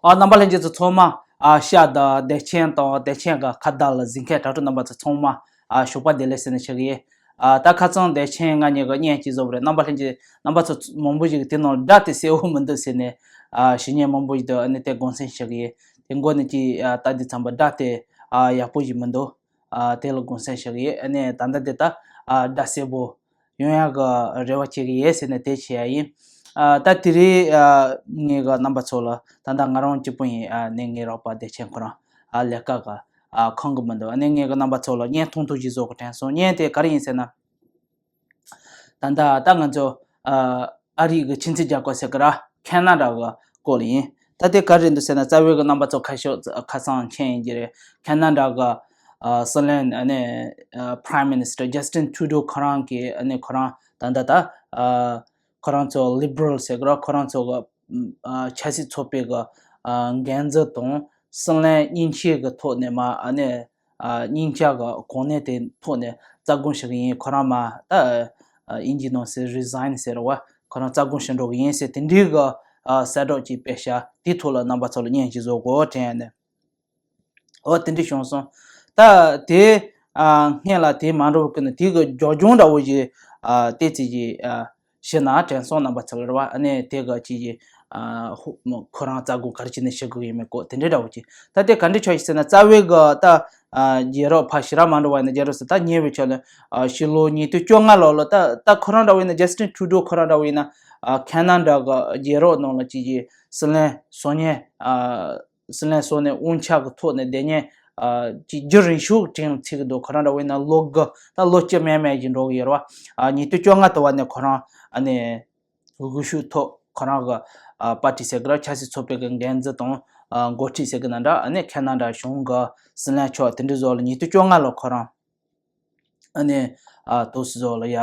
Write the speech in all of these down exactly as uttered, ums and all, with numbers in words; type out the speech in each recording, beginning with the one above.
ཨ། རྣམ་པ་ལྷན་རྒྱས་ཚོ་ཚང་མ། ཨ། ཤ་དང་བདེ་ཆེན་དང་བདེ་ཆེན་གྱི་ཁ་བརྡ་ལ་གཟིགས་མཁན་དྲ་གྲོགས་རྣམ་པ་ཚོ་ཚང་མ། ཨ། ཞོགས་པ་བདེ་ལེགས་ཟེར་ནས་ཞུ་གི་ཡིན། ཨ། ད་ཁ་སང་བདེ་ཆེན་ང་གཉིས་ཀྱི་བརྙན་ཅིག་བཟོས་པ་རེད། རྣམ་པ་ལྷན་རྒྱས་རྣམ་པ་ཚོ་མང་པོ་ཞིག་གིས་དེ་ནང་ལ་སྒྲ་དེ་གསལ་པོ་མི་འདུག་ཟེར་ནས། ཨ། ཞུ་མཁན་མང་པོ་ཞིག་འདུག་ཨ་ནི་དེ་དགོངས་སེལ་ཞུ་གི་ཡིན། དེ་མགོ་ནས་ཅིག་ཨ། ལྟ་དུས་ཙམ་པ་སྒྲ་དེ། ཨ། ཡག་པོ་ཞིག་མི་འདུག་ཨ། དེ་ལ་དགོངས་སེལ་ཞུ་གི་ཡིན། ཨ་ནི་ད་ལྟ་དེ་ད། ཨ། སྒྲ་གསལ་པོ་ཡོང་ཡག་གི་རེ་བ་བྱེད་ཀྱི་ཡིན་ཟེར་ནས་དེ་བྱས་ཡ་ཡིན། ཨ། ད་དེ་རིང་། ཨ། ངས་གི་རྣམ་པ་ཚོ་ལ་ད་ལྟ་ང་རང་གཅིག་པུ་ཡིན། ཨ་ནི་ངའི་རོགས་པ་བདེ་ཆེན་ཁོ་རང་། ཨ། ལས་ཀ་གི། ཨ། ཁོམ་གི་མི་འདུག་ཨ་ནི་ངས་གི་རྣམ་པ་ཚོ་ལ་བརྙན་ཐུང་ཐུང་ཞིག་བཟོ་གི་དྲན་སོང་། བརྙན་དེ་ག་རེ་ཡིན་ཟེར་ན། ད་ལྟ་ད་ང་ཚོ། ཨ། ཨ་རི་གི་ཁྱིམ་མཚེས་རྒྱལ་ཁབ་ཟེར་གི་ར། ཁེ་ན་ཌ་གི་སྐོར་ལ་ཡིན། ད་དེ་ག་རེ་འདུག་ཟེར་ན། རྩ་བའི་གི་རྣམ་པ་ཚོ་ཁ་ཤས་ཁ་སང་མཁྱེན་ཡིན་གྱི་རེད། ཁེ་ན་ཌ་གི། ཨ། སྲིད་བློན། ཨ་ནི། ཨ། Prime Minister Justin Trudeau ཁོ་རང་གིས། ཨ་ནི་ཁོ་རང་ད་ལྟ་ད། ཨ། ཁོ་རང་ཚོ་ལི་བྷ་རལ་ཟེར་གི་ར། ཁོ་རང་ཚོ་གི། ཨ། ཆབ་སྲིད་ཚོགས་པའི་གི། ཨ། འགན་འཛིན་དང་སྲིད་བློན་གཉིས་ཆའི་གི་ཐོག་ནས་མར། ཨ་ནི། ཨ། གཉིས་ཆ་གི་གོ་གནས་དེ་ཐོག་ནས་རྩ་དགོངས་ཞུ་གི་ཡིན། ཁོ་རང་མར་ད། ཨ། དབྱིན་ཇིའི་ནང་ཟེར་resign ཟེར་བ། ཁོ་རང་རྩ་དགོངས་ཞུ་འགྲོ་གི་ཡིན་ཟེར། དེ་འདྲའི་གི། ཨ། གསལ་བསྒྲགས་ཅིག་སྤེལ་ཤག་དེའི་ཐོག་ལ་རྣམ་པ་ཚོ་ལ་བརྙན་ཅིག་བཟོ་དགོས་དྲན་ནས། འོ། དེ་འདྲ་བྱུང་སོང་། ད་དེ། ཨ། སྔོན་ལ་དེ་མ་འགྲོ་བའི་སྐབས་ནས་དེ་གི་རྒྱབ་ལྗོངས་འདྲ་བོ་ཞིག་ཨ། ཏོག་ཙམ་ཞིག་ཨ། ཞུས་ན་དྲན་སོང་། རྣམ་པ་ཚོ་ལ་རེད་བ། ཨ་ནི་དེ་གི་ཅིག་ཅིག་ཨ། ཧུ། ཁོ་རང་རྩ་དགོངས་ག་རེ་བྱས་ནས་ཞུ་དགོས་ཡིན་མིན་སྐོར་དེ་འདྲ་འདྲ་བོ་ཅིག་ད་དེ་ག་འདྲ་ཆགས་ཤག་ཟེར་ན། རྩ་བའི་གི་ད། ཨ། རྒྱལ་རབས་ཕར་ཞེ་དྲག་མ་འགྲོ་བ་ཡིན་ན། རྒྱལ་རབས་ཟེར་ད་ཉེ་བའི་ཆར་ལ། ཨ། ཕྱི་ལོ་ཉིས་སྟོང་བཅོ་ལྔ་ལོ་ལ་ད་ད་ཁོ་རང་འདྲ་བོ་ཡིན་ན། Justin Trudeau ཁོ་རང་འདྲ་བོ་ཡིན་ན། ཨ། ཁེ་ན་ཌ་གི་རྒྱལ་རབས་ནང་ལ་ཅིག་ཅིག་སྲིད་བློན་སོང་ཉེ། ཨ། སྲིད་བློན་སོང་ནས་དབང་ཆ་གི་ཐོག་ནས་བསྡད་ཉེ། ཨ། ཅིག་རྒྱུན་རིང་ཤོས་ཀྱི་དྲན་ཚིག་གི་འདུག་ཁོ་རང་འདྲ་བོ་ཡིན་ན་ལོ་དགུ། ད་ལོ་བཅུ་མན་མན་ཞིག་འགྲོ་གི་ཡོད་རེད་བ། ཨ། ཉིས་སྟོང་བཅོ་ལྔ་དུ་བ་ནས་ཁོ་རང་ཨ་ནི་འོས་ཤོག་ཐོབ། ཁོ་རང་གི། ཨ། པར་ཊི་ཟེར་གི་ར། ཆབ་སྲིད་ཚོགས་པའི་གི་འགན་འཛིན་དང་། ཨ། འགོ་ཁྲིད་ཟེར་གི་ན་འདྲ། ཨ་ནི་ཁེ་ན་ཌ་གཞུང་གི་སྲིད་བློན་མཆོག་དེ་འདྲ་བཟོ་ལ་ཉིས་སྟོང་བཅོ་ལྔ་ལ་ཁོ་རང་ཨ་ནི། ཨ། ཏོག་ཙམ་བཟོ་ལ་ཡ།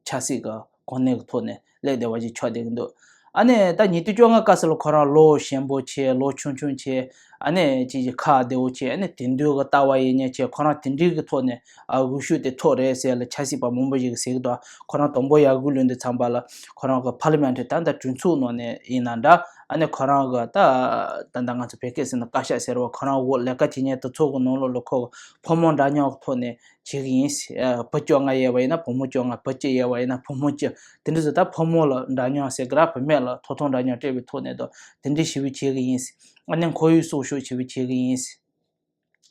ཆབ་སྲིད་ཀྱི་གོ་གནས་ཀྱི་ཐོག་ནས་སླེབས་བསྡད་པ་ཞིག་ཆགས་བསྡད་ཀྱི་འདུག་ཨ་ནི་ད་ཉིས་སྟོང་བཅོ་ལྔ་སྐབས་སུ་ལ་ཁོ་རང་ལོ་ཞན་པོ་བྱས། ལོ་ཆུང་ཆུང་བྱས། ཨ་ནི་ཅིག་ཅིག་ཁ་བདེ་བོ་བྱས། ཨ་ནི་དེང་དུས་ཀྱི་ལྟ་བ་ཡིན་ཉེ་བྱས། ཁོ་རང་དེ་འདྲའི་གི་ཐོག་ནས། ཨ། འོས་ཤོག་དེ་ཐོབ་རེད་ཟེར་ལ་ཆབ་སྲིད་པ་མང་པོ་ཞིག་གིས་ཟེར་གྱི་འདུག་ཁོ་རང་དང་པོ་ཡར་འོས་བླུགས་དུས་ཙམ་པ་ལ། ཁོ་རང་གི་པར་ལི་མེན་ཊི་ད་ལྟ་གྲོས་ཚོགས་ནང་ནས་ཡིན་ན་འདྲ། ཨ་ནི་ཁོ་རང་གི་ད། ད་ལྟ་ང་ཚོ་བོད་སྐད་ཟེར་ན་བཀའ་ཤག་ཟེར་བ། ཁོ་རང་འོག་ལས་ཀ་བྱེད་མཁན་དེ་ཚོ་གི་ནང་ལོགས་ལ་ཁོ་གི་ཕོ་མོ་འདྲ་མཉམ་གི་ཐོག་ནས་བྱེད་ཀྱི་ཡིན། ཨ། བུ་བཅོ་ལྔ་ཡོད་པ་ཡིན་ན་བུ་མོ་བཅོ་ལྔ། བུ་གཅིག་ཡོད་པ་ཡིན་ན་བུ་མོ་གཅིག་དེ་འདྲ་བཟོ། ད་ཕོ་མོ་ལ་འདྲ་མཉམ་ཟེར་གི་ར། བུད་མེད་ལ་ཐོབ་ཐང་འདྲ་མཉམ་སྤྲད་པའི་ཐོག་ནས་དང་དེ་འདྲ་ཞེ་པོ་བྱེད་ཀྱི་ཡིན། ཨ་ནི་ཁོར་ཡུག་སྲུང་སྐྱོབ་ཞེ་པོ་བྱེད་ཀྱི་ཡིན།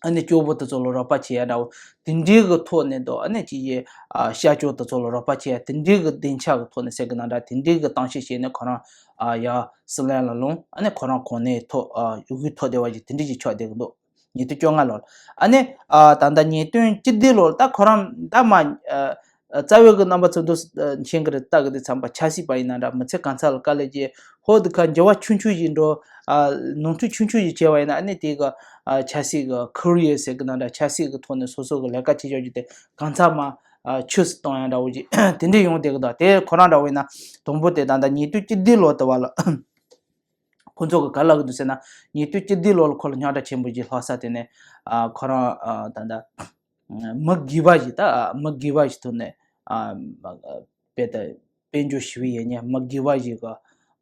ཨ་ནི་སྐྱོ་པོ་དེ་ཚོ་ལ་རོགས་པ་བྱེད་ཡ་འདྲ་བོ། དེ་འདྲའི་གི་ཐོག་ནས་དང་། ཨ་ནི་ཅིག་ཡེ། ཨ། ཤར་ཕྱོགས་དེ་ཚོ་ལ་རོགས་པ་བྱེད་ཡ་དེ་འདྲའི་གི་སྡིངས་ཆ་གི་ཐོག་ནས་ཟེར་གི་ན་འདྲ། དེ་འདྲའི་གི་གཏམ་བཤད་བྱས་ནས་ཁོ་རང་། ཨ། ཡར་སྲིད་བློན་ལ་ལངས། ཨ་ནི་ཁོ་རང་གོ་གནས་ཐོབ། ཨ། འོས་ཐོབ་བསྡད་པ་ཞིག་དེ་འདྲ་ཞིག་ཆགས་བསྡད་གི་འདུག་ཉིས་སྟོང་བཅོ་ལྔ་ལོར། ཨ་ནི། ཨ། ད་ལྟ་ཉིས་སྟོང་བཅུ་བདུན་ལོར་ད་ཁོ་རང་ད་མ། ཨ། རྩ་བའི་གི་རྣམ་པ་ཚོ་འདུག་མཁྱེན་གི་རེད། ལྟ་གི་དུས་ཙམ་པ་ཆབ་སྲིད་པ་ཡིན་ན་འདྲ། མི་ཚེ་གང་ཚ་ལ་དཀའ་ལས་བརྒྱབ། ཧོ། དེ་ཁ་འགྱུར་བ་ཆུང་ཆུང་ཞིག་འགྲོ། ཨ། ནོར་འཁྲུལ་ཆུང་ཆུང་ཞིག་བྱས་པ་ཡིན་ན། ཨ་ནི་དེ་གི། ཨ། ཆབ་སྲིད་ཀྱི་ཁེ་རི་ཡར་ཟེར་གི་ན་འདྲ། ཆབ་སྲིད་ཀྱི་ཐོག་ནས་སོ་སོ་གི་ལས་ཀ་བྱེད་ཆོག་རྒྱུ་དེ་གང་ཚ་མ། ཨ། ཆུད་ཟོས་གཏོང་ཡ་འདྲ་བོ་ཅིག་དེ་འདྲ་ཡོང་བསྡད་གི་འདུག་དེ་ཁོ་རང་འདྲ་བོ་ཡིན་ན་དང་པོ་དེ་ད་ལྟ་ཉིས་སྟོང་བཅུ་བདུན་ལོ་དེ་བ་ལ། ཁོ་ཚོ་གི་ག་ལབ་གི་འདུག་ཟེར་ན། ཉིས་སྟོང་བཅུ་བདུན་ལོ་ལ་ཁོ་ལ་རྙོག་དྲ་ཆེན་པོ་ཅིག་ལྷག་ས་དེ་ནས། ཨ། ཁོ་རང་། ཨ། ད་ལྟ་མི་སྒེར་པ་ཞིག་ད་མི་སྒེར་པ་ཞིག་ཐོག་ནས། ཨ། དཔེ་ད་དཔལ་འབྱོར་ཞི་བའི་ཡིན་ཉེ་མི་སྒེར་པ་ཞིག་གི་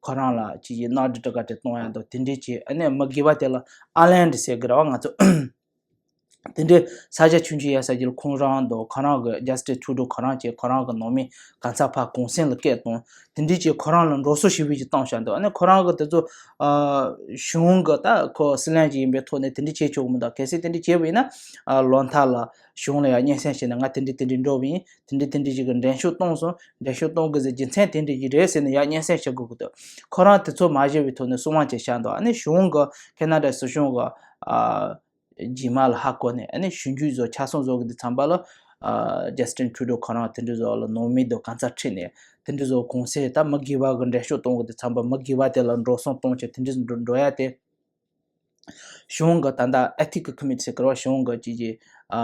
ཁོ་རང་ལ་ཅིག་ཅིག་གནག་དྲི་དྲི་ག་དྲི་གཏོང་ཡ་འདུག་དེ་འདྲས་ཅིག་ཨ་ནི་མི་སྒེར་པ་དེ་ལ་ཨའི་ལན་ཌི་ཟེར་གི་རེད་བ། ང་ཚོ་དེ་འདྲའི་ས་ཆ་ཆུང་ཆུང་ཡོད་ས་ཅིག་ལ་ཁོང་རང་དང་ཁོ་རང་གི་ཇ་སི་ཊི་སི་ཊུ་རུ་ཌོ་ཁོ་རང་བཅས་ཁོ་རང་གི་ནང་མི་གང་ཚ་ཕར་གུང་སེང་ལ་སྐད་བཏང་། དེ་འདྲས་ཅིག་ཁོ་རང་ལ་འགྲོ་སོང་ཞེ་པོ་ཅིག་བཏང་བཞག་འདུག་ཨ་ནི་ཁོ་རང་གི་དེ་ཚོ། ཨ། གཞུང་གི་ད་ཁོ་སྲིད་བློན་ཅིག་ཡིན་པའི་ཐོག་ནས་དེ་འདྲས་བྱེད་ཆོག་གི་མི་འདུག་གལ་སྲིད་དེ་འདྲས་བྱས་པ་ཡིན་ན། ཨ། ལོ་མཐའ་ལ་གཞུང་ལ་ཡང་སྙན་སེང་བྱས་ནས་ང་དེ་འདྲས་དེ་འདྲས་འགྲོ་བ་ཡིན། དེ་འདྲས་དེ་འདྲས་ཅིག་གི་འགྲན་ཞུགས་བཏང་སོང་། འགྲན་ཞུགས་གཏོང་དགོས་ཟེར་རྒྱུ་མཚན་དེ་འདྲས་ཅིག་རེད་ཟེར་ནས་ཡང་སྙན་སེང་བྱེད་དགོས་ཀྱི་འདུག་ཁོ་རང་དེ་ཚོ་མ་བརྗེད་པའི་ཐོག་ནས་གསང་བ་བྱས་བཞག་འདུག་ཨ་ནི་གཞུང་གི་ཁེ་ན་ཌ་སྲིད་གཞུང་གི། ཨ། རྗེས་མ་ལ་ཧ་གོ་ནས། ཨ་ནི་ཞིབ་འཇུག་བཟོ་ཆ་ཚང་བཟོ་གི་དུས་ཙམ་པ་ལ། ཨ། ཇ་སི་ཊི་སི་ཊུ་རུ་ཌོ་ཁོ་རང་དེ་འདྲ་བཟོ་ལ་ནང་མི་དང་གང་ཚ་ཁྲིད་ནས་དེ་འདྲ་བཟོ་གུང་སེང་ད་མི་སྒེར་པ་གི་འགྲན་ཞུགས་གཏོང་གི་དུས་ཙམ་པ་མི་སྒེར་པ་དེ་ལ་འགྲོ་སོང་གཏོང་བྱས་དེ་འདྲ་འགྲོ་འགྲོ་ཡ་དེ། གཞུང་གི་ད་ལྟ་ཨེ་ཐིག་སི་ཀོ་མི་ཊི་ཟེར་གི་རེད་བ། གཞུང་གི་ཅིག་ཅིག་ཨ།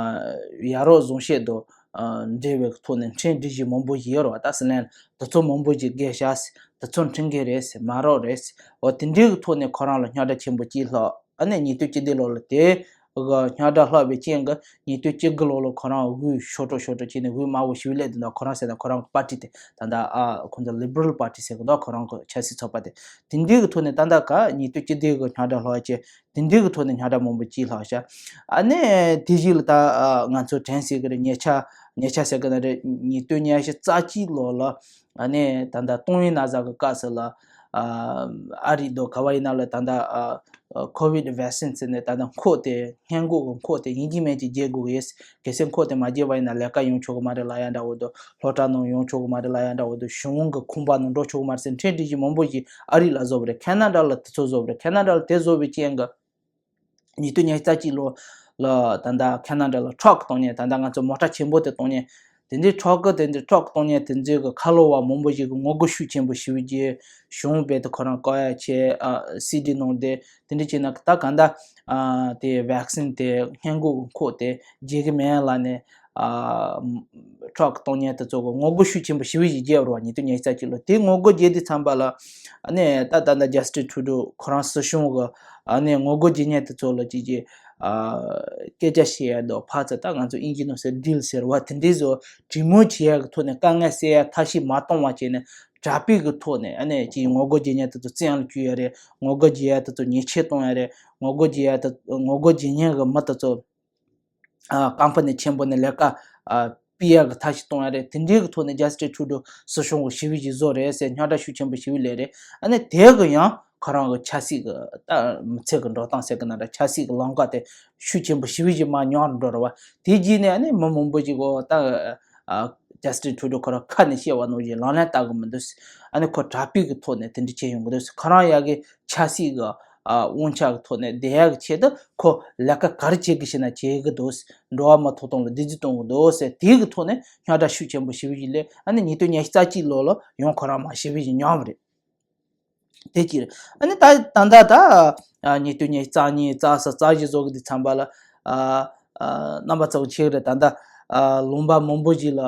ཡ་རབས་བཟང་སྤྱོད་དང་། ཨ། འབྲེལ་བའི་ཐོག་ནས་ཁྲིམས་སྒྲིག་གཞི་མང་པོ་ཞིག་ཡོད་རེད་བ། ད་ཟེར་ན་དེ་ཚོ་མང་པོ་ཞིག་འགལ་བཞག་ཟེར། དེ་ཚོ་ཁྲིམས་འགལ་རེད་ཟེར། མ་རབས་རེད་ཟེར། འོ་དེ་འདྲའི་གི་ཐོག་ནས་ཁོ་རང་ལ་རྙོག་དྲ་ཆེན་པོ་ཅིག་ལྷག་ཨ་ནི་ཉིས་སྟོང་བཅུ་བདུན་ལོ་ལ་དེ། གི་རྙོག་དྲ་ལྷག་པའི་རྐྱེན་གྱིས་ཉིས་སྟོང་བཅུ་དགུ་ལོ་ལ་ཁོ་རང་འོས་ཤོར་འགྲོ་ཤོར་འགྲོ་བྱས་ནས་འོས་དམའ་བོ་ཞིག་སླེབས་འདུག་ཁོ་རང་ཟེར་ན་ཁོ་རང་གི་པར་ཊི་དེ་ད་ལྟ་ཨ་ཁོང་ཚོ་Liberal Party ཟེར་གི་འདུག་ཁོ་རང་གི་ཆབ་སྲིད་ཚོགས་པ་དེ། དེ་འདྲའི་གི་ཐོག་ནས་ད་ལྟ་ག་ཉིས་སྟོང་བཅུ་བདུན་གི་རྙོག་དྲ་ལྷག་བྱས། དེ་འདྲའི་གི་ཐོག་ནས་རྙོག་དྲ་མང་པོ་ཅིག་ལྷག་བྱས། ཨ་ནི་དེ་བཞིན་ལ་ད་ཨ་ང་ཚོ་དྲན་སྲིད་གི་རེད། ཉེ་ཆར་ཉེ་ཆར་ཟེར་གི་ན་རེད། ཉིས་སྟོང་ཉི་ཤུ་རྩ་གཅིག་ལོ་ལ་ཨ་ནི་ད་ལྟ་ཏོག་དབྱིབས་ན་ཚ་གི་སྐབས་སུ་ལ་ཨ་ཨ་རི་དང་ག་བ་ཡིན་ན་ལ་ད་ལྟ་ཨ་ཨ་COVID vaccine ཟེར་ནས་ད་ལྟ་འཁོར་དེ་སྔོན་འགོག་གི་འཁོར་དེ་ཡིན་གཅིག་མིན་གཅིག་རྒྱག་དགོས་ཀྱི་ཡོད། གལ་སྲིད་འཁོར་དེ་མ་རྒྱག་པ་ཡིན་ན་ལས་ཀ་ཡོང་ཆོག་གི་མ་རེད་ལབ་ཡ་འདྲ་བོ་དང་། སློབ་གྲྭ་ནང་ཡོང་ཆོག་གི་མ་རེད་ལབ་ཡ་འདྲ་བོ་དང་། གཞུང་གི་ཁང་པ་ནང་འགྲོ་ཆོག་གི་མ་རེད་ཟེར་ཁྲལ་སྒྲིག་གཞི་མང་པོ་ཞིག་ཨ་རི་ལ་བཟོ་བ་རེད། ཁེ་ན་ཌ་ལ་དེ་ཚོ་བཟོ་བ་རེད། ཁེ་ན་ཌ་ལ་དེ་བཟོ་བའི་རྐྱེན་གྱིས་ཉིས་སྟོང་ཉི་ཤུ་རྩ་གཅིག་ལོ་ལ་ད་ལྟ་ཁེ་ན་ཌ་ལ་ཊྲག་གཏོང་མཁན། ད་ལྟ་ང་ཚོ་མོ་ཊ་ཆེན་པོ་དེ་གཏོང་མཁན། དེ་འདྲའི་ཊྲག་གི་དེ་འདྲའི་ཊྲག་གཏོང་མཁན་དེ་ཚོའི་གི་ཁ་ལོ་བ་མང་པོ་ཞིག་གིས་ངོ་རྒོལ་ཤུགས་ཆེན་པོ་ཞེ་པོ་ཅིག་བྱུང་བས། དེ་ཁོ་རང་བཀག་ཡ་བྱས། ཨ་སི་ཊི་ནང་དེ་དེ་འདྲ་བྱས་ན་ད་ག་འདྲ་ཨ་དེ་ཝེག་སིན་དེ་སྔོན་འགོག་གི་འཁོར་དེ་རྒྱག་གི་མེད་ལབ་ནས། ཨ་ཊྲག་གཏོང་མཁན་དེ་ཚོ་གིས་ངོ་རྒོལ་ཤུགས་ཆེན་པོ་ཞེ་པོ་ཞིག་བརྒྱབ་རེད་བ། ཉིས་སྟོང་ཉི་ཤུ་རྩ་གཅིག་ལོ་དེ་ངོ་རྒོལ་བརྒྱབ་དུས་ཙམ་པ་ལ་ཨ་ནི་ད་ད་ད་ཇ་སི་ཊིན་ཊུ་རུ་ཌོ་ཁོ་རང་སྲིད་གཞུང་གི་ཨ་ནི་ངོ་རྒོལ་བྱེད་མཁན་དེ་ཚོ་ལ་ཅིག་ཅིག་ཨ་སྐད་ཆ་བཤད་ཡ་དང་། ཕར་ཚུར་ད་ང་ཚོ་དབྱིན་ཇི་ནང་ཟེར་ཌིལ་ཟེར་བ་དེ་འདྲའི་བཟོ་གྲོས་མོལ་བྱེད་ཡ་གི་ཐོག་ནས་དཀའ་ངལ་སེལ་ཡ་ཐབས་ཤེས་མ་གཏོང་བ་བྱས་ནས། དྲག་པོའི་གི་ཐོག་ནས་ཨ་ནི་ཅིག་ངོ་རྒོལ་བྱེད་མཁན་དེ་ཚོ་བཙོན་ལ་བཅུག་ཡ་རེད། ངོ་རྒོལ་བྱེད་ཡ་དེ་ཚོ་ཉེས་ཆད་གཏོང་ཡ་རེད། ངོ་རྒོལ་བྱེད་ཡ་དེ་ངོ་རྒོལ་བྱེད་མཁན་གི་མི་དེ་ཚོ་ཨ་ཀམ་པ་ནི་ཆེན་པོ་ནས་ལས་ཀ་ཨ་ཕུད་ཡ་གི་ཐབས་ཤེས་གཏོང་ཡ་རེད། དེ་འདྲའི་གི་ཐོག་ནས་ཇ་སི་ཊིན་ཊུ་རུ་ཌོ་སྲིད་གཞུང་གིས་ཞེ་པོ་ཞིག་བཟོ་རེད་ཟེར། རྙོག་དྲ་ཤུགས་ཆེན་པོ་ཞེ་པོ་སླེབས་རེད། ཨ་ནི་དེ་གི་ཡང་ཁོ་རང་གི་ཆབ་སྲིད་གི་ད་མི་ཚེ་གི་འགྲོ་སྟངས་ཟེར་གི་ན་འདྲ། ཆབ་སྲིད་གི་ལམ་ཁ་དེ་ཤུགས་ཆེན་པོ་ཞེ་པོ་ཞིག་མར་ཉམས་འགྲོ་རེད་བ། དེ་རྗེས་ནས་ཨ་ནི་མི་མང་པོ་ཞིག་གིས་ད་ཨ་ཇ་སི་ཊིན་ཊུ་རུ་ཌོ་ཁོ་རང་ཁ་ནས་བཤད་པ་ནང་བཞིན་ལག་ལེན་བསྟར་གི་མི་འདུག་ཨ་ནི་ཁོ་དྲག་པོའི་གི་ཐོག་ནས་དེ་འདྲ་བྱས་ཡོང་གི་འདུག་ཁོ་རང་ཡ་གི་ཆབ་སྲིད་གི་ཨ་དབང་ཆ་གི་ཐོག་ནས་བསྡད་ཡ་གི་ཆེད་དུ་ཁོ་ལས་ཀ་ག་རེ་བྱེད་གི་ཤེས་ན་བྱེད་གི་འདུག་འགྲོ་བ་མི་ཐོབ་ཐང་ལ་བདུད་རྩི་གཏོང་གི་འདུག་ཟེར། དེ་གི་ཐོག་ནས་རྙོག་དྲ་ཤུགས་ཆེན་པོ་ཞེ་པོ་ཞིག་སླེབས། ཨ་ནི་ཉིས་སྟོང་ཉི་ཤུ་རྩ་གཅིག་ལོ་ལ་ཡང་ཁོ་རང་མར་ཞེ་པོ་ཞིག་ཉམས་རེད། དེ་གཅིག་རེད། ཨ་ནི་ད་ད་ལྟ་ད་ཨ་ཉིས་སྟོང་ཉི་ཤུ་རྩ་གཉིས་རྩ་གསུམ་རྩ་བཞི་བཟོ་གི་དུས་ཙམ་པ་ལ་ཨ་ཨ་རྣམ་པ་ཚོ་མཁྱེན་གི་རེད། ད་ལྟ་ཨ་ལུང་པ་མང་པོ་ཞིག་ལ་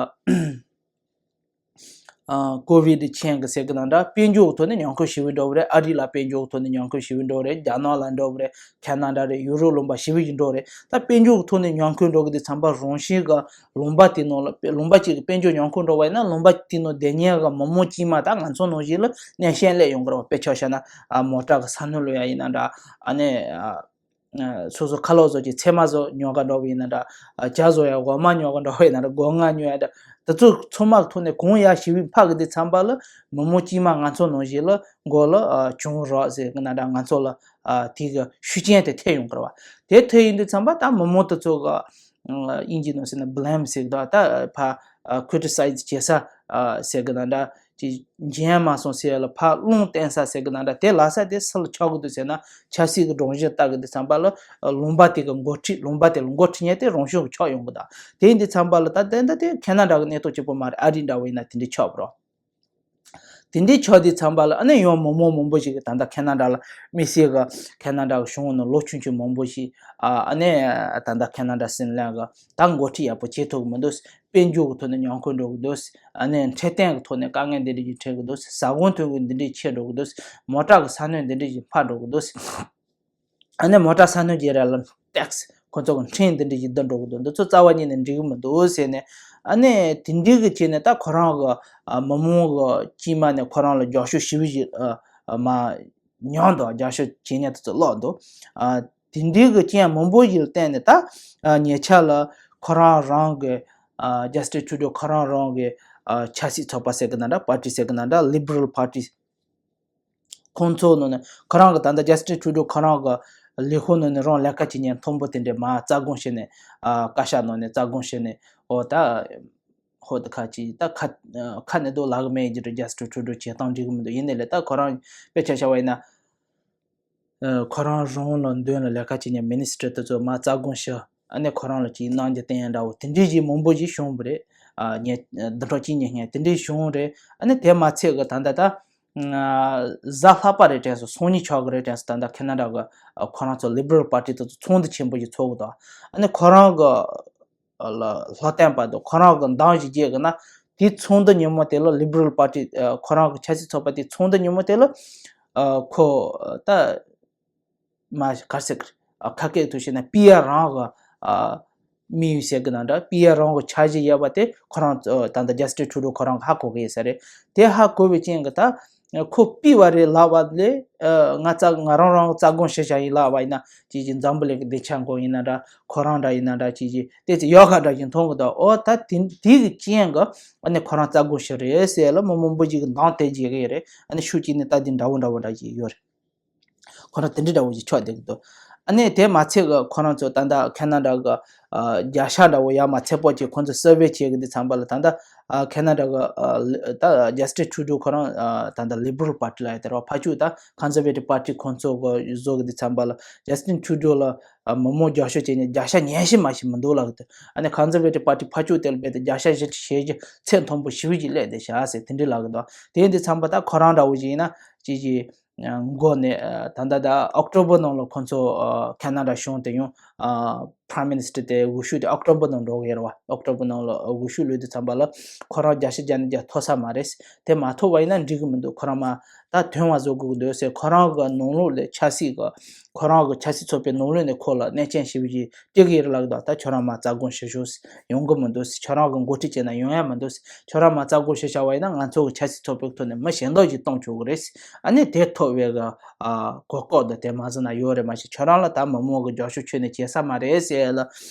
ཨ་ཀོ་བིད་མཆན་གི་ཟེར་གི་ན་འདྲ། དཔལ་འབྱོར་གི་ཐོག་ནས་ཉམས་རྒུད་ཞེ་པོ་འགྲོ་གི་རེད། ཨ་རི་ལ་དཔལ་འབྱོར་གི་ཐོག་ནས་ཉམས་རྒུད་ཞེ་པོ་འགྲོ་གི་རེད། རྒྱ་ནག་ལ་འགྲོ་གི་རེད། ཁེ་ན་ཌ་རེད། ཡུ་རོབ་ལུང་པ་ཞེ་པོ་ཞིག་འགྲོ་གི་རེད། ད་དཔལ་འབྱོར་གི་ཐོག་ནས་ཉམས་རྒུད་འགྲོ་གི་དུས་ཙམ་པ་རང་བཞིན་གི་ལུང་པ་དེ་ནང་ལ་ལུང་པ་གཅིག་གི་དཔལ་འབྱོར་ཉམས་རྒུད་འགྲོ་བ་ཡིན་ན། ལུང་པ་དེ་ནང་བསྡད་མཁན་གི་མི་མང་དཀྱུས་མ་ད་ང་ཚོ་ནང་བཞིན་ལ་གནས་ཤན་སླེབས་ཡོང་གི་རེད་བ། དཔེ་ཆ་བཞག་ན་ཨ་མོ་ཊ་གི་ས་སྣོན་བླུག་ཡ་ཡིན་ན་འདྲ། ཨ་ནི་ཨ་སོ་སོ་ཁ་ལག་བཟོ་གི་ཚལ་མ་བཟོ་ཉོ་ག་འགྲོ་བ་ཡིན་ན་འདྲ། ཨ་ཇ་བཟོ་ཡ་སྒོག་མ་ཉོ་ག་འགྲོ་བ་ཡིན་ན་འདྲ། སྒོག་ང་ཉོ་ཡ་འདྲ། དེ་ཚོ་ཚང་མ་གི་ཐོག་ནས་གང་ཡག་ཞེ་པོ་ཕར་གི་དུས་ཙམ་པ་ལ་མི་མང་དཀྱུས་མ་ང་ཚོ་ནང་བཞིན་ལ་མགོ་ལ་ཨ་བྱུང་རོགས་ཟེར་གི་ན་འདྲ། ང་ཚོ་ལ་ཨ་དེ་གི་ཤུགས་རྐྱེན་དེ་ཐེབས་ཡོང་གི་རེད་བ། དེ་ཐེབས་ཡོང་དུས་ཙམ་པ་ད་མི་མང་དེ་ཚོ་གི་ཨ་དབྱིན་ཇི་ནང་ཟེར་ན་བྷི་ལེམ་ཟེར་གི་འདུག་ད་ཕར་ཨ་ཁི་རི་ཊི་སའི་ཛི་བྱེད་ས་ཨ་ཟེར་གི་ན་འདྲ། ཅིག་འཇོན་མ་སོང་ཟེར་ཡ་ལ་ཕར་རླུང་བསྟན་ས་ཟེར་གི་ན་འདྲ། དེ་ལབ་ས་དེ་སུ་ལ་ཆགས་གི་འདུག་ཟེར་ན། ཆབ་སྲིད་ཀྱི་སྒྲོམ་གཞི་ལྟ་གི་དུས་ཙམ་པ་ལ་ལུང་པ་དེ་གི་འགོ་ཁྲིད། ལུང་པ་དེ་ལ་འགོ་ཁྲིད་མཁན་དེ་རང་གཞུང་གི་ཆགས་ཡོང་གི་འདུག་དེ་ཡིན་དུས་ཙམ་པ་ལ་ད་དེ་འདྲ་དེ་ཁེ་ན་ཌ་གི་གནས་སྟངས་གཅིག་པོ་མ་རེད། ཨ་རི་འདྲ་བོ་ཡིན་ན་དེ་འདྲའི་ཆགས་པ་རེད། དེ་འདྲའི་ཆགས་དུས་ཙམ་པ་ལ་ཨ་ནི་ཡང་མི་མང་མང་པོ་ཞིག་གིས་ད་ལྟ་ཁེ་ན་ཌ་ལ་དམིགས་བསལ་གི་ཁེ་ན་ཌ་གི་གཞུང་ནང་ལོ་ཆུང་ཆུང་མང་པོ་ཞིག་ཨ་ཨ་ནི་ད་ལྟ་ཁེ་ན་ཌ་སྲིད་བློན་གི་ད་འགོ་ཁྲིད་ཡག་པོ་བྱེད་ཐུབ་གི་མི་འདུག་དཔལ་འབྱོར་གྱི་ཐོག་ནས་ཉམས་རྒུད་འགྲོ་གི་འདུག་ཨ་ནི་འཕྲོད་བསྟེན་གྱི་ཐོག་ནས་དཀའ་ངལ་འདི་འདྲ་ཞིག་འཕྲད་གི་འདུག་ཟ་ཁང་དོན་གྱི་འདི་འདྲ་ཆད་འགྲོ་གི་འདུག་མོ་ཊ་གི་ས་སྣོན་འདི་འདྲ་ཞིག་འཕར་འགྲོ་གི་འདུག་ཨ་ནི་མོ་ཊ་ས་སྣོན་བརྒྱབ་ར་ལ་ཊེག་སི་ཁོ་ཚོ་གི་ཁྲིམས་འདི་འདྲ་ཞིག་བསྡུ་འགྲོ་གི་འདུག་འདི་ཚོ་རྩ་བ་ཉིད་ནས་འགྲིག་གི་མི་འདུག་ཟེར་ནས། ཨ་ནི་དེ་འདྲའི་གི་བྱས་ནས་ད་ཁོ་རང་གི་ཨ་མི་མང་གི་དཀྱིལ་མ་ནས་ཁོ་རང་ལ་རྒྱབ་སྐྱོར་ཞེ་པོ་ཞིག་ཨ་ཨ་མ་མྱོང་འདུག་རྒྱབ་སྐྱོར་བྱེད་མཁན་དེ་ཚོ་ལོག་འདུག་ཨ་དེ་འདྲའི་གི་རྐྱེན་མང་པོ་ཞིག་ལ་བརྟེན་ནས་ད་ཨ་ཉེ་ཆར་ལ་ཁོ་རང་རང་གི་ཨ་ཇ་སི་ཊིན་ཊུ་རུ་ཌོ་ཁོ་རང་རང་གི་ཨ་ཆབ་སྲིད་ཚོགས་པ་ཟེར་གི་ན་འདྲ། པར་ཊི་ཟེར་གི་ན་འདྲ། ལི་བྷི་རལ་པར་ཊི། ཁོང་ཚོ་ནང་ནས་ཁོ་རང་གི་ད་ལྟ་ཇ་སི་ཊིན་ཊུ་རུ་ཌོ་ཁོ་རང་གི་ལས་ཁུངས་ནང་ནས་རང་ལས་ཀ་བྱེད་མཁན་མཐོན་པོ་དེ་འདྲས་མར་རྩ་དགོངས་བྱས་ནས་ཨ་བཀའ་ཤག་ནང་ནས་རྩ་དགོངས་བྱས་ནས། འོ་ད་ཧོ་ད་ཁ་ཅིག་ད་ཁ་ཁ་ནས་འདུག་ལབ་གི་མེད་ཀྱི་རེད། ཇ་སི་ཊིན་ཊུ་རུ་ཌོ་བྱེད་སྟངས་འགྲིག་གི་མི་འདུག་ཡིན་ནའི་ལས་ད་ཁོ་རང་དཔེ་ཆ་བཞག་པ་ཡིན་ན། ཨ་ཁོ་རང་རང་ལ་མདུན་ལ་ལས་ཀ་བྱེད་མཁན་མི་ནི་སི་ཊར་དེ་ཚོ་མར་རྩ་དགོངས་ཞུ། ཨ་ནི་ཁོ་རང་ལ་ཅིག་གནང་རྒྱུ་བསྟན་ཡ་འདྲ་བོ་དེ་འདྲའི་ཞིག་མང་པོ་ཞིག་བྱུང་བ་རེད། ཨ་ངས་བདུན་ཕྲག་གཅིག་གཉིས་སྔོན་དེ་འདྲའི་བྱུང་རེད། ཨ་ནི་དེ་མ་ཚད་གི་ད་ལྟ་ད་ཨ་གཟའ་ལྷག་པ་རེད་དྲན་སོང་། སང་ཉིན་ཆགས་གི་རེད་དྲན་སོང་། ད་ལྟ་ཁེ་ན་ཌ་གི་ཨ་ཁོ་རང་ཚོ་ལི་བྷི་རལ་པར་ཊི་དེ་ཚོ་ཚོགས་འདུ་ཆེན་པོ་ཞིག་ཚོགས་གི་འདུག་ཨ་ནི་ཁོ་རང་གི་ལ་ལྷག་དོན་པ་དང་ཁོ་རང་གི་འདང་ཞིག་རྒྱག་གི་ན། དེའི་ཚོགས་འདུ་ཉིན་མོ་དེ་ལ་ལི་བྷི་རལ་པར་ཊི་ཨ་ཁོ་རང་གི་ཆབ་སྲིད་ཚོགས་པ་དེའི་ཚོགས་འདུ་ཉིན་མོ་དེ་ལ་ཨ་ཁོ་ད་མ་ག་རེ་ཟེར་གི་ ཨ་ཁ་སྐད་དུ་བཤད་ན་པི་ཨར་རང་གི་ཨ་དམིགས་ཡུལ་ཟེར་གི་ན་འདྲ། པི་ཨར་རང་གི་འཆར་གཞི་ཡོད་པ་དེ་ཁོ་རང་ཨ་ད་ལྟ་ཇ་སི་ཊིན་ཊུ་རུ་ཁོ་རང་གི་ཧ་གོ་གི་ཡོད་ས་རེད། དེ་ཧ་གོ་བའི་རྐྱེན་གྱིས་ད་ཁོ་པི་ཨར་རེད་ལབ་པ་ལས་ཨ་ང་རྩ་ང་རང་རང་རྩ་དགོངས་ཞུ་བྱ་ཡིན་ལབ་པ་ཡིན་ན། ཅིག་ཅིག་འཛམ་བུ་གླིང་གི་བདེ་འཇགས་སྐོར་ཡིན་ན་འདྲ། ཁོ་རང་འདྲ་ཡིན་ན་འདྲ། ཅིག་ཅིག་དེ་ཚོ་ཡག་ག་འདྲ་ཞིག་མཐོང་གི་འདུག། ཨོ་ད་དེ་དེ་གི་རྐྱེན་གྱིས་ཨ་ནི་ཁོ་རང་རྩ་དགོངས་ཞུ་རེད་ཟེར་ལ་མི་མང་པོ་ཞིག་གིས་འདང་དེ་བརྒྱབ་གི་ཡོད་རེད། ཨ་ནི་ཤུགས་གཅིག་ནས་ད་དེ་འདྲ་བོ་འདྲ་བོ་འདྲ་ཞིག་ཡོད་རེད། ཁོ་རང་དེ་འདྲ་འདྲ་བོ་ཞིག་ཆགས་བསྡད་ཀྱི་འདུག། ཨ་ནི་དེ་མ་ཚད་གི་ཁོ་རང་ཚོ་ད་ལྟ་ཁེ་ན་ཌ་གི་ཨ་བརྒྱ་ཆ་འདྲ་བོ་ཡར་མར་ཚོད་དཔག་བྱས། ཁོ་ཚོ་སར་ཝེ་བྱེད་གི་དུས་ཙམ་པ་ལ་ད་ལྟ་ཨ་ཁེ་ན་ཌ་གི་ཨ་ད་ཇ་སི་ཊིན་ཊུ་རུ་ཁོ་རང་ཨ་ད་ལྟ་ལི་བྷ་རལ་པར་ཊི་ལབ་ཡ་དེ་རེད་བ། ཕར་ཕྱོགས་ད་ཀོན་སར་ཝེ་ཊིབ་པར་ཊི་ཁོ་ཚོ་གི་བཟོ་གི་དུས་ཙམ་པ་ལ་ཇ་སི་ཊིན་ཊུ་རུ་ལ་ཨ་མི་མང་རྒྱབ་སྐྱོར་བྱས་ནས་བརྒྱ་ཆ་ཉི་ཤུ་མ་ཞིག་མི་འདུག་ལབ་གི་འདུག། ཨ་ནི་ཀོན་སར་ཝེ་ཊིབ་པར་ཊི་ཕར་ཕྱོགས་དེ་ལ་རྦད་དེ་བརྒྱ་ཆ་བཞི་བཅུ་ཞེ་བརྒྱད་ཚད་མཐོན་པོ་ཞེ་པོ་ཅིག་སླེབས་བསྡད་ཤག་ཟེར་དེ་འདྲ་ལབ་གི་འདུག། དེ་ཡིན་དུས་ཙམ་པ་ད་ཁོ་རང་འདྲ་བོ་ཅིག་ཡིན་ན་ཅིག་ཅིག་མགོ་ནས་ཨ་ད་ལྟ་ད་ཨོག་ཊོ་བར་ནང་ལ་ཁོ་ཚོ་ཨ་ཁེ་ན་ཌ་གཞུང་དེ་ཡང་ཨ་པ་རའིམ་མི་ནི་སི་ཊར་དེ་འོས་ཤོག་དེ་ཨོག་ཊོ་བར་ནང་འགྲོ་གི་ཡོད་རེད་བ། ཨོག་ཊོ་བར་ནང་ལ་འོས་ཤོག་ལོས་དུས་ཙམ་པ་ལ་ཁོ་རང་བརྒྱ་ཆ་བརྒྱ་ནས་བརྒྱ་ཐོབ་ས་མ་རེད། དེ་མ་ཐོབ་པ་ཡིན་ན་འགྲིག་གི་མི་འདུག། ཁོ་རང་མར་ད་ཐོན་པ་བཟོ་དགོས་ཀྱི་འདུག་ཟེར། ཁོ་རང་གི་ནང་ལོགས་ལ་ཆབ་སྲིད་ཀྱི་ཁོ་རང་གི་ཆབ་སྲིད་ཚོགས་པའི་ནང་ལོགས་ནས་ཁོ་ལ་གནོད་སྐྱོན་ཞེ་པོ་ཅིག་སྤྲད་ཀྱི་ཡོད་རེད་ལབ་གི་འདུག། ད་ཁྱོད་རང་མར་རྩ་དགོངས་ཞུ་ཤོག། ཡོང་གི་མི་འདུག། ཁྱོད་རང་གི་འགོ་ཁྲིད་བྱས་ན་ཡོང་ཡ་མི་འདུག། ཁྱོད་རང་མར་རྩ་དགོངས་ཞུ་བྱ་བ་ཡིན་ན་ང་ཚོ་གི་ཆབ་སྲིད་ཚོགས་པའི་ཐོག་ནས་མི་གཞན་དག་ཅིག་གཏོང་ཆོག་གི་རེད། ཨ་ནི་དེ་ཐོབ་པའི་གི་ཨ་གོ་སྐབས་འདི་དེ་མ་ཟིན་ན་ཡོད་རེད། མ་གཞི་ཁྱོད་རང་ལ་ད་མི་མང་གི་རྒྱབ་སྐྱོར་ཁྱོན་ནས་བྱེད་ས་མ་རེད་ཟེར་ལ།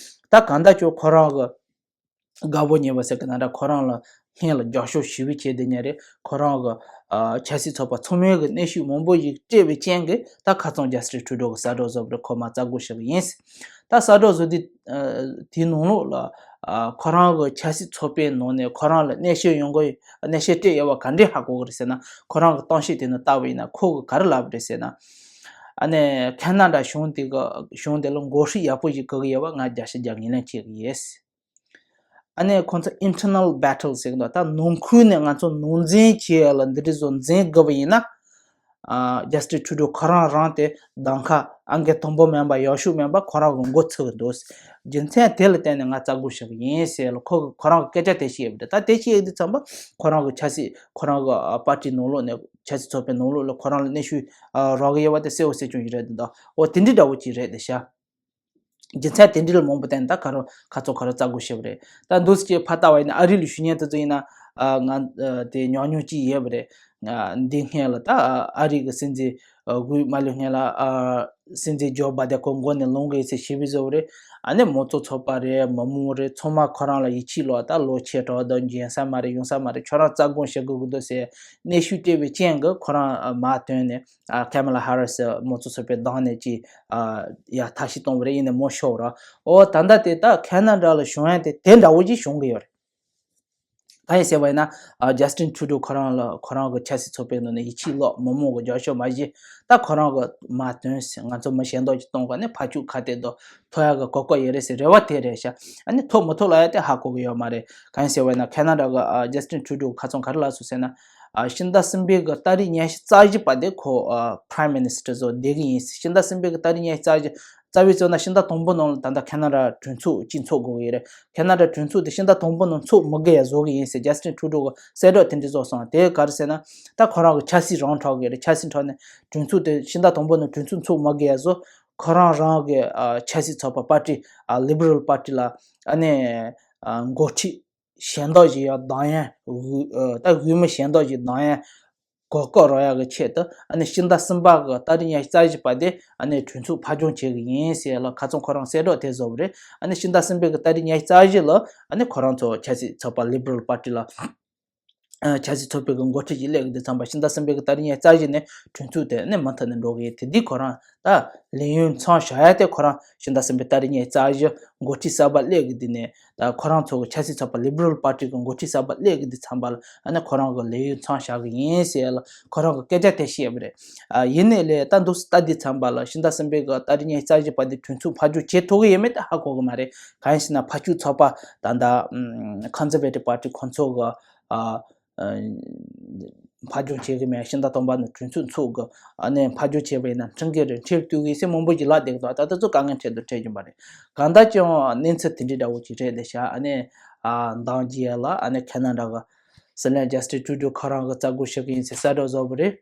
ད་གང་ལྟར་ཀྱང་ཁོ་རང་གི་དགའ་པོ་ཉེས་པོ་ཟེར་གི་ན་འདྲ། ཁོ་རང་ལ་སྔོན་ལ་རྒྱབ་སྐྱོར་ཞེ་པོ་བྱས་བསྡད་མཁན་རེད། ཁོ་རང་གི་ཨ་ཆབ་སྲིད་ཚོགས་པ་ཚང་མའི་གི་གནོན་ཤུགས་མང་པོ་ཞིག་སྤྲད་པའི་རྐྱེན་གྱིས་ད་ཁ་རྩང་ཇ་སི་ཊིན་ཊུ་རུ་གིས་གསལ་བསྒྲགས་བཟོས་པ་རེད། ཁོ་མར་རྩ་དགོངས་ཞུ་གི་ཡིན། ད་གསལ་བསྒྲགས་བཟོས་དུས་ཨ་དེའི་ནང་ལོགས་ལ་ཨ་ཁོ་རང་གི་ཆབ་སྲིད་ཚོགས་པའི་ནང་ནས་ཁོ་རང་ལ་གནོན་ཤུགས་ཡོང་གི་གནོན་ཤུགས་སྤྲད་ཡོད་པ་ག་འདྲས་ཧ་གོ་གི་རེད་ཟེར་ན། ཁོ་རང་གི་གཏམ་བཤད་དེ་ནང་ལྟ་བ་ཡིན་ན་ཁོ་གིས་ག་རེ་ལབ་པ་རེད་ཟེར་ན། ཨ་ནི་ཁེ་ན་ཌ་གཞུང་དེ་གི་གཞུང་དེ་ལ་མགོ་ཁྲིད་ཡག་པོ་ཞིག་དགོས་ཀྱི་ཡོད་པ་ང་བརྒྱ་ཆ་བརྒྱ་ངོས་ལེན་བྱེད་ཀྱི་ཡོད། ཨ་ནི་ཁོང་ཚོ་ཨིན་ཊར་ནལ་བྷེ་ཊལ་ཟེར་གི་འདུག། ད་ནང་ཁུལ་ནས་ང་ཚོ་ནང་འཛིང་བྱེད་ཡ་ལ་འདི་འདྲ་བཟོ་འཛིང་དགོས་པ་ཡིན་ན། ཨ་ཇ་སི་ཊིན་ཊུ་རུ་ཁོ་རང་རང་དེ་གདམ་ཁ་ཨང་ཀི་དང་པོ་མིན་པ་ཡག་ཤོས་མིན་པ་ཁོ་རང་གི་མགོ་ཚོས་གི་འདུག། རྒྱུ་མཚན་དེ་ལ་བརྟེན་ནས་ང་རྩ་དགོངས་ཞུ་གི་ཡིན་ཟེར་ལ་ཁོ་གི་ཁོ་རང་གི་སྐད་ཆ་དེ་བཤད་ཡོད་པ་རེད། ད་དེ་བཤད་ཡོད་དུས་ཙམ་པ་ཁོ་རང་གི་ཆབ་སྲིད་ཁོ་རང་གི་ཨ་པར་ཊི་ནང་ལོགས་ནས་ཆབ་སྲིད་ཚོགས་པའི་ནང་ལོགས་ལ་ཁོ་རང་ལ་གནོན་ཤུགས་ཨ་རག་གི་ཡོད་པ་དེ་གསལ་པོ་གསལ་རྐྱང་ཞིག་རེད་འདུག། འོ་དེ་འདྲ་འདྲ་བོ་ཅིག་རེད་དེ་ཤག། རྒྱུ་མཚན་དེ་འདྲ་ལ་མང་པོ་བརྟེན་ནས་ད་ག་རེ་ཁ་རྩང་ཁ་རེ་རྩ་དགོངས་ཞུས་པ་རེད། ད་འདུག་སེ་ཕར་ལྟ་བ་ཡིན་ན་ཨ་རི་ལ་བཞུགས་མཁན་དེ་ཚོ་ཡིན་ན་ཨ་ང་ཨ་དེ་ཉམས་མྱོང་ཅིག་ཡོད་པ་རེད། ཨ་འདི་སྔོན་ལ་ད་ཨ་རི་གི་སྲིད་འཛིན་ཨ་དགུ་མ་ལོན་སྔོན་ལ་ཨ་སྲིད་འཛིན་ཇོ་བྷའི་ཌེན་ཁོ་མགོ་ནས་ལངས་གི་ཡིན་ཟེར་བཤད་པ་བཟོ་བ་རེད། ཨ་ནི་མང་གཙོ་ཚོགས་པ་རེད། མི་མང་རེད། ཚང་མ་ཁོ་རང་ལ་ཡིད་ཆེས་ལོག། ད་ལོ་ཆེ་དྲགས་འདུག། འཇོན་ས་མ་རེད། ཡོང་ས་མ་རེད། ཁྱོད་རང་རྩ་དགོངས་ཞུ་དགོས་ཀྱི་འདུག་ཟེར་གནོན་ཤུགས་སྤྲད་པའི་རྐྱེན་གྱིས་ཁོ་རང་ཨ་མར་ཐོན་ནས། ཨ་ཀ་མ་ལ་ཧ་རི་སི་མང་གཙོ་ཚོགས་པའི་གདོང་ནས་ཅིག་ཨ་ཡར་ཐབས་ཤེས་བཏང་བ་རེད། ཡིན་ནའི་མོ་ཤོར་བ་རེད། འོ་ད་ལྟ་དེ་ད་ཁེ་ན་ཌ་ལ་བྱུང་ཡ་དེ་དེ་འདྲ་བོ་ཅིག་བྱུང་གི་ཡོད་རེད། གང་ཡིན་ཟེར་བ་ཡིན་ན་ཨ་ཇ་སི་ཊིན་ཊུ་རུ་ཁོ་རང་ལ་ཁོ་རང་གི་ཆབ་སྲིད་ཚོགས་པའི་ནང་ནས་ཡིད་ཆེས་ལོག། མི་མང་གི་རྒྱབ་སྐྱོར་མ་བྱས། ད་ཁོ་རང་གི་མར་ཐོན་ཟེར། ང་ཚོ་མི་གཞན་དག་ཅིག་གཏོང་དགོས། ཨ་ནི་ཕར་ཕྱོགས་ཁ་གཏད་དུ་ཐོབ་ཡག་གི་གོ་སྐབས་ཡོད་རེད་ཟེར་རེ་བ་དེ་རེད་ཤག། ཨ་ནི་ཐོབ་མི་ཐོབ་ལབ་ཡ་དེ་ཧ་གོ་གི་ཡོད་མ་རེད། གང་ཡིན་ཟེར་བ་ཡིན་ན་ཁེ་ན་ཌ་གི་ཨ་ཇ་སི་ཊིན་ཊུ་རུ་ཁ་རྩང་ག་རེ་ལབ་སོང་ཟེར་ན། ཨ་ཕྱི་ཟླ་གསུམ་པའི་གི་ཏ་རིག་ཉི་ཤུ་རྩ་བཞི་བར་དེ་ཁོ་ཨ་པ་རའིམ་མི་ནི་སི་ཊར་བཟོ་བསྡད་གི་ཡིན། ཕྱི་ཟླ་གསུམ་པའི་གི་ཏ་རིག་ཉི་ཤུ་རྩ་བཞི་རྩ་བའི་བརྩིས་ན་ཕྱི་ཟླ་དང་པོ་ནང་ལ་ད་ལྟ་ཁེ་ན་ཌ་གྲོས་ཚོགས་གཅིག་འཚོགས་དགོས་ཀྱི་རེད། ཁེ་ན་ཌ་གྲོས་ཚོགས་དེ་ཕྱི་ཟླ་དང་པོ་ནང་འཚོགས་མི་དགོས་ཡ་བཟོ་གི་ཡིན་ཟེར་ཇ་སི་ཊིན་ཊུ་རུ་གི་གསལ་བསྒྲགས་དེ་འདྲ་བཟོས་སོང་། དེ་ག་རེ་ཟེར་ན་ད་ཁོ་རང་གི་ཆབ་སྲིད་རང་འཁྲབ་གི་རེད། ཆབ་སྲིད་འཁྲབ་ནས་གྲོས་ཚོགས་དེ་ཕྱི་ཟླ་དང་པོ་ནང་གྲོས་ཚོགས་འཚོགས་མི་དགོས་ཡ་བཟོ། ཁོ་རང་རང་གི་ཨ་ཆབ་སྲིད་ཚོགས་པ་པར་ཊི་ཨ་ལི་བྷ་རལ་པར་ཊི་ལ་ཨ་ནི་ཨ་འགོ་ཁྲིད་གཞན་དག་ཞིག་ཡར་གདམ་ཡ་འོས་ཨ་ད་འོས་མི་གཞན་དག་ཞིག་གདམ་ཡ་གོ་སྐབས་རག་ཡག་གི་ཆེད་དུ་ཨ་ནི་ཕྱི་ཟླ་གསུམ་པ་གི་ཏ་རིག་ཉི་ཤུ་རྩ་བཞི་བར་དེ་ཨ་ནི་གྲོས་ཚོགས་ཕར་འགྱངས་བྱེད་གི་ཡིན་ཟེར་ལ་ཁ་རྩང་ཁོ་རང་གསལ་བསྒྲགས་དེ་བཟོ་བ་རེད། ཨ་ནི་ཕྱི་ཟླ་གསུམ་པའི་གི་ཏ་རིག་ཉི་ཤུ་རྩ་བཞི་ལ་ཨ་ནི་ཁོ་རང་ཚོ་ཆབ་སྲིད་ཚོགས་པ་ལི་བྷ་རལ་པར་ཊི་ལ་ཨ་ཆབ་སྲིད་ཚོགས་པའི་གི་འགོ་ཁྲིད་ཅིག་སླེབས་གི་དུས་ཙམ་པ་ཕྱི་ཟླ་གསུམ་པའི་གི་ཏ་རིག་ཉི་ཤུ་རྩ་བཞི་ནས་གྲོས་ཚོགས་དེ་ཨ་ནི་མུ་མཐུད་ནས་འགྲོ་གི་ཡོད། དེ་དུས་ཁོ་རང་ད་ལས་ཡུན་ཚང་བཞག་ཡ་དེ་ཁོ་རང་ཕྱི་ཟླ་གསུམ་པའི་ཏ་རིག་ཉི་ཤུ་རྩ་བཞི་འགོ་ཁྲིད་གསར་པ་སླེབས་གི་དུས་ནས། ད་ཁོ་རང་ཚོ་གི་ཆབ་སྲིད་ཚོགས་པ་ལི་བྷ་རལ་པར་ཊི་གི་འགོ་ཁྲིད་གསར་པ་སླེབས་གི་དུས་ཙམ་པ་ལ་ཨ་ནི་ཁོ་རང་གི་ལས་ཡུན་ཚང་བཞག་གི་ཡིན་ཟེར་ལ་ཁོ་རང་གི་སྐད་ཆ་དེ་བཤད་པ་རེད། ཨ་ཡིན་ནའི་ལས་ད་འདུག་སེ་ལྟ་དུས་ཙམ་པ་ལ་ཕྱི་ཟླ་གསུམ་པའི་གི་ཏ་རིག་ཉི་ཤུ་རྩ་བཞི་བར་དུ་གྲོས་ཚོགས་ཕར་འགྱངས་བྱེད་ཐུབ་གི་ཡོད་མེད་དེ་ཧ་གོ་གི་མ་རེད། གང་ཡིན་ཟེར་ན་ཕར་ཕྱོགས་ཚོགས་པ་ད་ལྟ་ཨམ་ཀོན་སར་ཝེ་ཊིབ་པར་ཊི་ཁོང་ཚོ་གི་ཨ་ཨ་ཕར་འགྱངས་བྱེད་གི་མེད། ཕྱི་ཟླ་དང་པོ་ནས་གྲོས་ཚོགས་འཚོགས་གི་ཨ་ནི་ཕར་འགྱངས་བྱས་པ་ཡིན་ན་འཕྲིན་སྐད་རེ་འཕྲིན་བཏུས་གི་ཟེར་མང་པོ་ཞིག་ལབ་བསྡད་གི་འདུག། ད་ལྟ་ཚོ་དཀའ་ངལ་འཕྲད་དང་འཕྲད་བཞིན་པ་རེད། གང་ལྟར་ཀྱང་གནས་ཚུལ་དེ་འདྲའི་འདྲ་བོ་ཅིག་རེད་ལབ་ཤག། ཨ་ནི་ཨ་འདང་རྒྱག་ཡ་ལ་ཨ་ནི་ཁེ་ན་ཌ་གི་སྲིད་བློན་ཇ་སི་ཊིན་ཊུ་རུ་ཁོ་རང་གི་རྩ་དགོངས་ཞུ་གི་ཡིན་ཟེར་གསལ་བསྒྲགས་བཟོས་པ་རེད།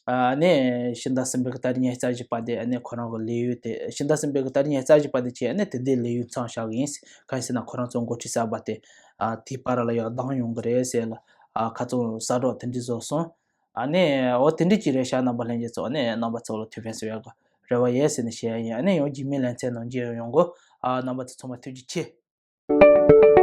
ཨ་ནི་ཕྱི་ཟླ་གསུམ་པའི་གི་ཏ་རིག་ཉི་ཤུ་རྩ་བཞི་པ་དེ་ཨ་ནི་ཁོ་རང་གི་ལས་ཡུན་དེ་ཕྱི་ཟླ་གསུམ་པའི་གི་ཏ་རིག་ཉི་ཤུ་རྩ་བཞི་པ་དེ་བྱས་ཨ་ནི་དེ་འདྲའི་ལས་ཡུན་མཚམས་བཞག་གི་ཡིན། གང་ཡིན་ཟེར་ན་ཁོ་རང་ཚོ་འགོ་ཁྲིད་གསར་པ་དེ་ཨ་དེའི་བར་ལ་ཡང་ལྡང་ཡོང་གི་རེད་ཟེར་ལ་ཨ་ཁ་ཚོན་གསལ་བསྒྲགས་དེ་འདྲ་བཟོས་སོང་། ཨ་ནི་འོ་དེ་འདྲ་ཅིག་རེད་ཤག་རྣམ་པ་ལྷན་རྒྱས་ཚོ་ཨ་ནི་རྣམ་པ་ཚོ་ལ་ཐུགས་ཕན་གསོས་ཡག་གི་རེ་བ་ཡོད་ཟེར་ནས་བཤད་ཡ་ཡིན། ཨ་ནི་ཡང་རྗེས་མའི་ལེ་ཚན་ནང་མཇལ་ཡོང་གོ་ཨ་རྣམ་པ་ཚོ་ཚང་མ་ཐུགས་རྗེ་ཆེ།